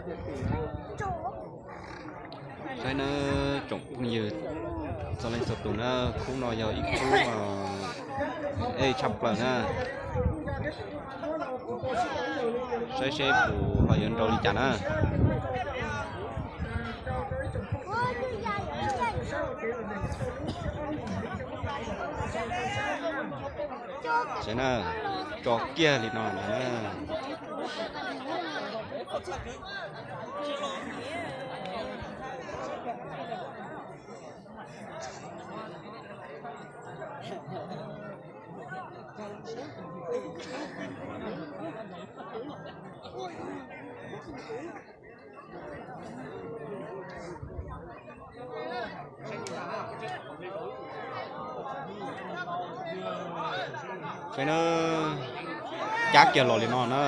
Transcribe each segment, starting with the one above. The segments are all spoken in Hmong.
Saib nawb tsoom phooj ywg txhua leej txhua tus na, khub no yog ib khub ej tshaj plaws na. Saib seb puas ho yuav nrau li cas na. Saib na, tso kiag li no na. Saib na, cab kiag los li no na.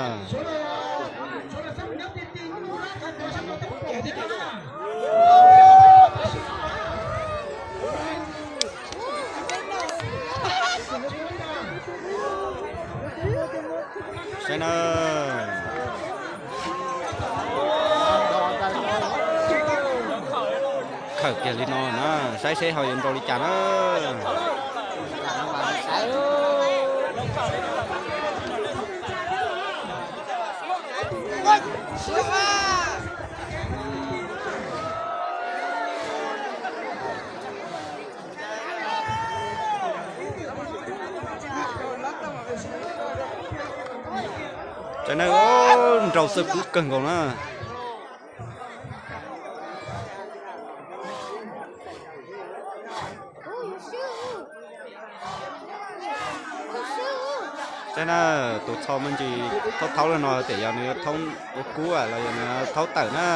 Saib na, khawm kiag li no na, saib seb ho yuav nrau li cas na. Saib na, nrau xwb kub kawg nkaus na. Saib na, tus txho me ntsis thaub thaub li no tias yog nws yuav thoob ua kub los yog nws thoob tawm na.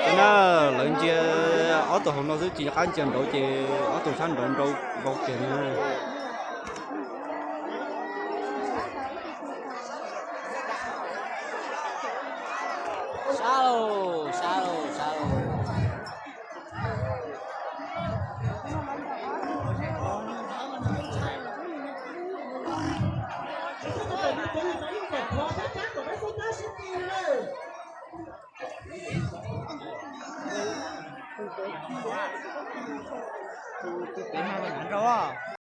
Saib na, lawv ntsia ob tug hauv no xwb tsis qab ntsia nraud ces ob tug sab nraud nrau vau kiag na.